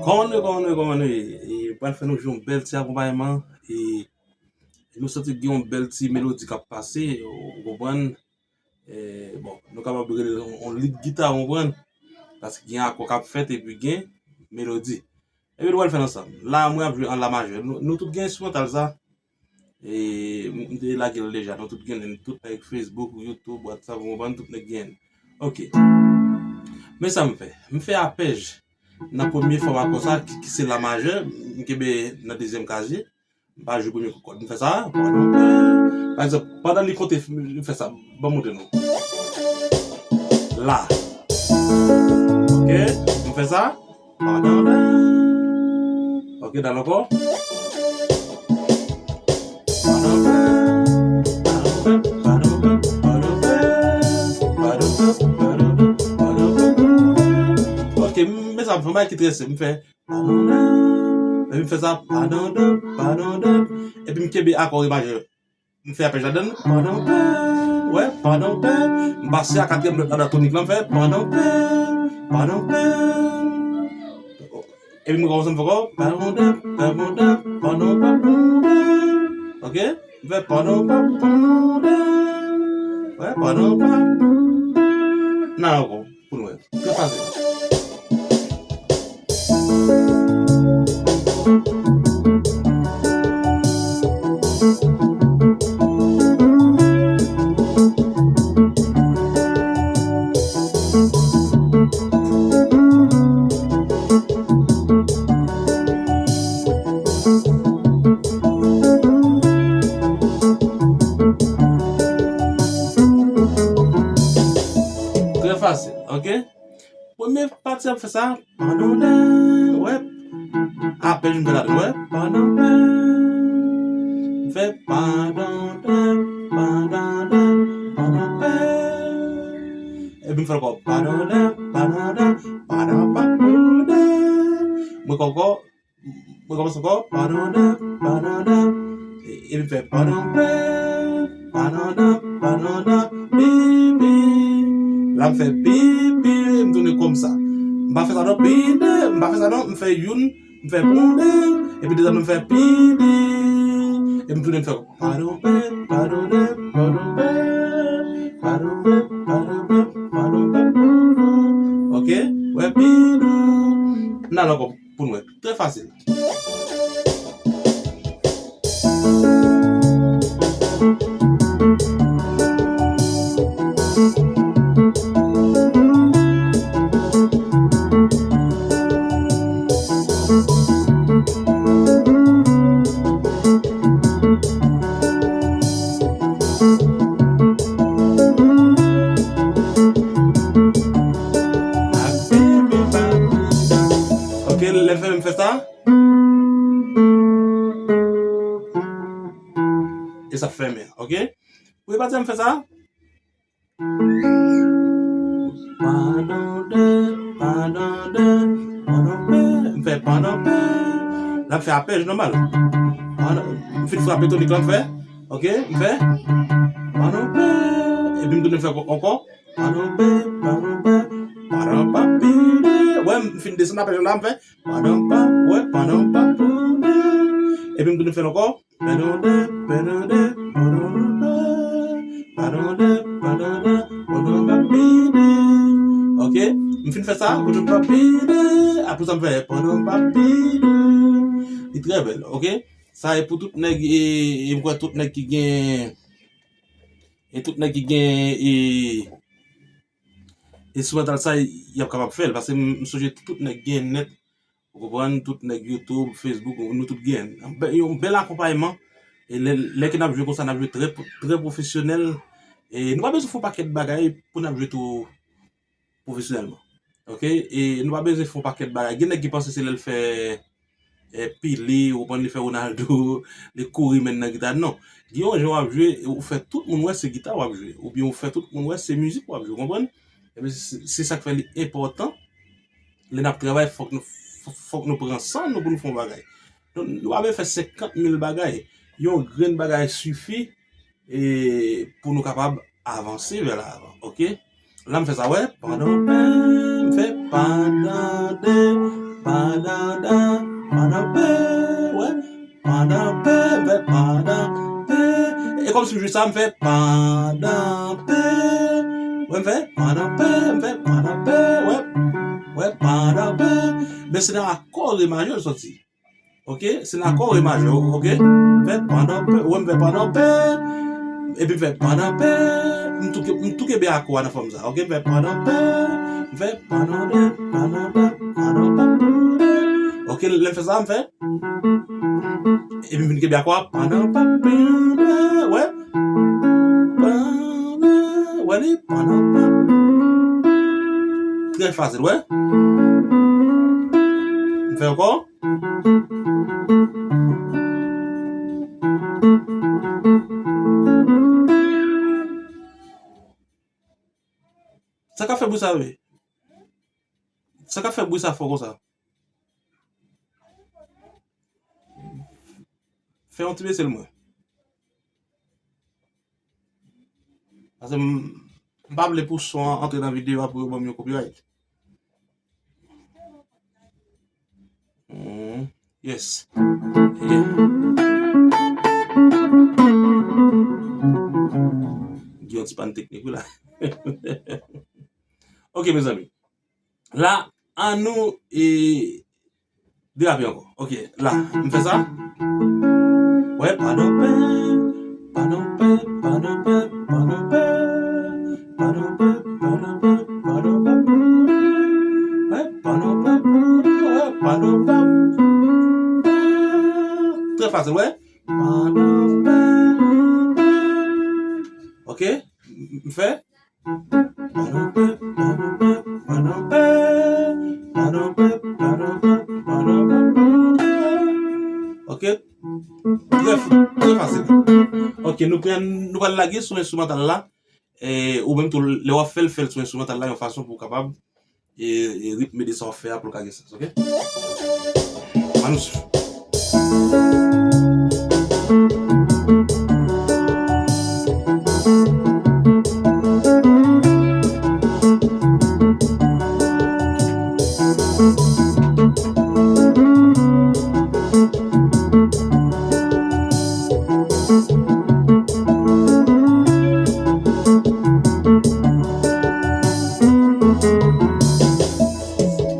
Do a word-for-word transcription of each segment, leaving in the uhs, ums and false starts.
Kòman nou ye, kòman nou ye, kòman nou ye? E, pral fè nou jwe yon bèl ti akonpayman. E, nou santi gen yon bèl ti melodi k ap pase, ou konprann? E, bon, nou kapab rele l yon, yon lead gita, ou konprann? Paske gen akò k ap fèt epi gen melodi. Epi nou pral fè l ansanm. La, mwen ap jwe an la majè. Nou, nou tout gen enstrimantal sa. E, m, m te lage l deja. Nou tout gen l, tout nèg Facebook, YouTube, WhatsApp, ou konprann, tout nèg gen l. Ok. Men sa m fè. M fè apèj nan premye fòm akò sa, ki, ki se la majè, m kenbe nan dezyèm kazye. M pa jwe premye kòd. M fè sa, pa egzanp, pandan li konte, m fè sa. Ban m montre nou. La. Ok, m fè sa. Ok, dal ankò. Ok, m, men sa, m fè yon bagay ki trè senp. M fè Epi m fè sa, padondan, padondan. Epi m kenbe akò re majè. M fè apèj ladann. Padondan, wè, padondan. M pase a katriyèm nòt ladan tonik lan, m fè padondan, padondan. Epi m rekòmanse, m fè ankò padondan, padondan, padondan, padondan. Ok? M fè padondan, padondan. Wè, padondan. Nan ankò. Pou nou wè. Trè fasil. Trè fasil, ok? Premye pati ap fè sa, padondan, wè. Apèj m fè ladann, wè. Padondan. M fè padondan, padondan, padondan. Epi m fè l ankò, padondan, padondan, padondan, padondan. Mwen ankò, Mwen kòmanse ankò. Padondan, padondan. E, epi m fè padondan, padondan, padondan, pipi. La m fè pipi, m tounen kòm sa. M pa fè sa non, pide. M pa fè sa non, m fè youn, m fè pouden. Epi dezyèm m fè pide. Epi m tounen m fè padondan, padondan, padondan, padondan, padondan, padondan. Ok? Wè, pidou. N al ankò. Pou n wè. Trè fasil. Ok, lè fè m fè sa. E sa fèmen, ok? Pou e pati a m fè sa. Padondan, padondan, padondan. M fè padondan. La m fè apèj nòmal. Padon-, m fin frape tonik la m fè. Ok, m fè. Padondan. Epi m tounen fè ankò. Padondan, padondan, padondan, papide. Wè, m fin desann apèj la m fè. Padondan, wè, padondan, padondan. Epi m tounen fè l ankò. Padondan, padondan, padondan, padondan, padondan, padondan, papide. Ok, m fin fè sa, padondan, papide. Apre sa m fè padondan, papide. Li trè bèl, ok. Sa e pou tout nèg, e, e m kwè tout nèg ki gen, e tout nèg ki gen, e, enstrimantal sa, y ap kapab fè l. Paske m, m sonje tout nèg gen nèt, ou konprann, tout nèg YouTube, Facebook, nou tout gen. Yon bè-, yon bèl akonpayman. E lè, lè ke n ap jwe konsa, n ap jwe trè, trè pwofesyonèl. E nou pa bezwen fè yon pakèt bagay pou n ap jwe tou pwofesyonèlman. Ok? E nou pa bezwen fè yon pakèt bagay. Gen nèg ki panse se lè l fè, eh, Pele, ou konprann, li fè Ronaldo, li kouri menm nan gita, non. Gen yon jan w ap jwe, ou fè tout moun wè se gita w ap jwe, oubyen ou fè tout moun wè se mizik w ap jwe, ou konprann? Ebyen, se, se sa k fè li enpòtan. Lè n ap travay, fòk nou, fò- fòk nou pran san nou pou nou fè yon bagay. Nou, nou pa bezwen fè senkant mil bagay. Yon grenn bagay sifi, e, pou nou kapab avanse vè lavan, oke? La, m fè sa, wè. Pandan pè, m fè pandan de, pandan da, pandan pè, wè. Pandan pè, m fè pandan pè. E kòmsi m jwe sa, m fè pandan pè. Wè, m fè pandan pè, m fè pandan pè, wè. Wè, pandan pè. Men se nan akò re majè l sòti. Oke? Se nan akò re majè, oke? M fè pandan pè, wè, m fè pandan pè. Epi m fè pandan pè. M tou, m tou kenbe akò a nan fòm sa, oke? M fè pandan pè. M fè pandan pè, pandan pè, pandan pè. Oke, lè m fè sa, m fè. Epi m vin kenbe akò a. Pandan pè, pandan, wè. Pandan, wè li, pandan pè. Trè fasil, wè. M fè ankò. Sa k ap fè bri sa, wi? Sa k ap fè bri sa fò konsa? Fè yon ti bese l mwen. Paske m, m pa vle pou son an antre nan videyo a pou yo ban m yon copyright. Hmm, yes. Yeah. Gen yon ti pàn teknik, wi, la. Oke, mezanmi. La, ann nou, e, derape ankò. Oke, la, m fè sa. Wè, padonpè, padonpè, padonpè, padonpè, padonpè, padonpè, padonpè. Wè, padonpè, wè, padonpè. Trè fasil, wè. Padonpè. Oke, m fè. Ok. Trè, trè fasil. Ok, nou pran, nou pral lage sou enstrimantal la. E, ou menm tou, lè w ap fè l, fè l sou enstrimantal la yon fason pou w kapab e, e ritme de sa w ap fè a pou l ka gen sans, ok? Manouche.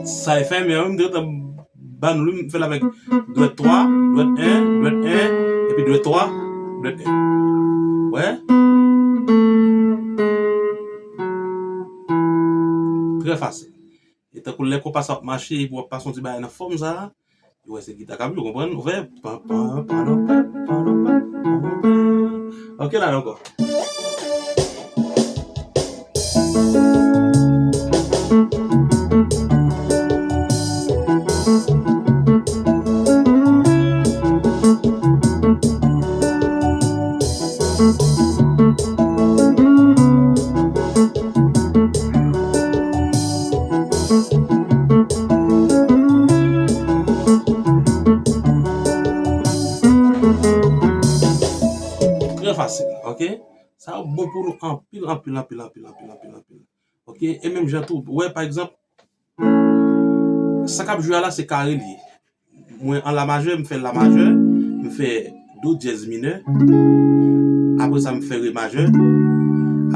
Sa e fè, men m te gentan ba nou li, m fè l avèk dwèt twa, dwèt en, dwèt en, epi dwèt twa, dwèt en. Wè? Trè fasil. E tankou lè konpa sa ap mache, epi w ap pase yon ti bagay nan fòm sa a, ou wè se gita k ap jwe, w konprann? Ou fè pa, pa, pa, pa, pa, pa, pa, pa, pa. Ok, la ankò. Trè fasil, ok? Sa yo bon pou nou anpil, anpil, anpil, anpil, anpil, anpil, anpil. Ok? E menm jan tou, ou wè, pa egzanp, sa k ap jwe a la, se kare li ye. Mwen an la majè, m fè la majè, m fè do dyèz minè, apre sa m fè re majè,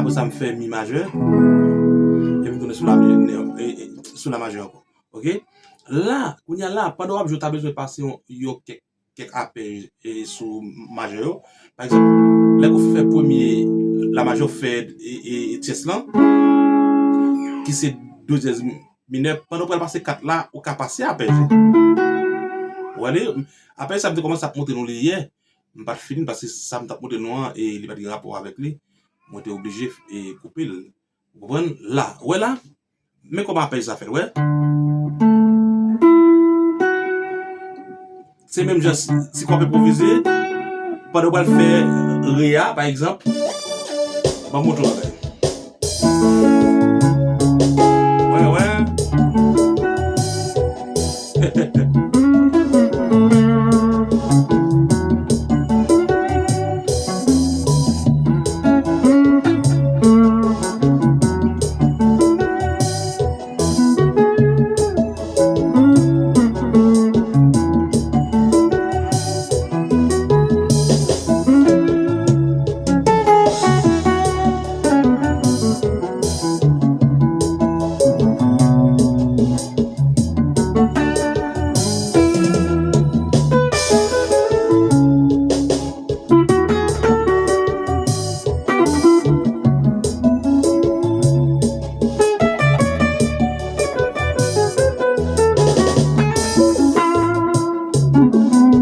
apre sa m fè mi majè, epi m tounen sou la minè, e, e, sou la majè ankò. Ok? La, kounye a la, pandan w ap jwe, w ta bezwen pase yon, yon kèk, kèk apèj, e, sou majè yo. Pa egzanp, lè w fè premye la majè, w fè, e, e, tyès lan, ki se do dyèz minè, pandan w pral pase kat la, ou ka pase apèj. Ou wè li, apèj sa m te kòmanse ap montre nou li yè, m pa t fini paske sa m t ap montre nou an, e li pa t gen rapò avèk li. Mwen te oblije, e, koupe l. Ou konprann? La, ou wè la? Men kòman apèj sa fèt, wè? Se menm jan si, si w ap enpwovize, pandan w pral fè re a, pa egzanp, ban m montre w bagay. Wè, wè.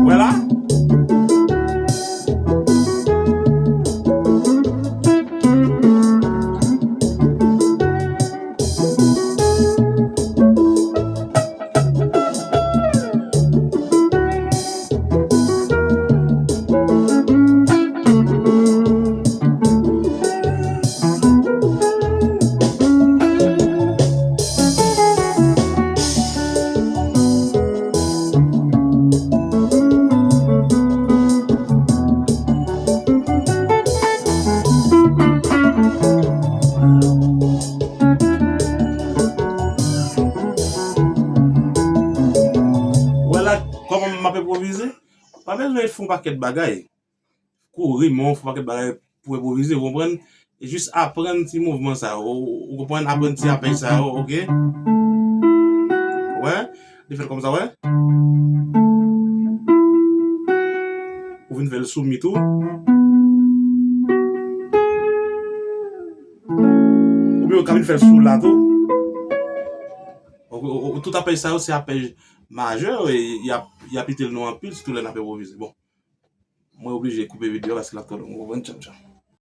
Wè la. Wè la kòman m ap enpwovize. Pa bezwen fè yon pakèt bagay. Kouri, men w fè yon pakèt bagay pou enpwovize, w konprann? E jis aprann ti mouvman sa yo, ou, ou konprann? Aprann ti apèy sa yo, oke? Wè? Li fè l kòmsa, wè? Ou vin fè l sou mi tou. Oubyen ou ka vin fè l sou la tou. Ou, ou, ou, tout apèy sa yo, se apèy majè, e y ap, y ap ite l nou anpil, sitou lè n ap enpwovize. Bon, mwen oblije koupe videyo a paske l ap twò long. Ou konprann? Tchanm, tchanm.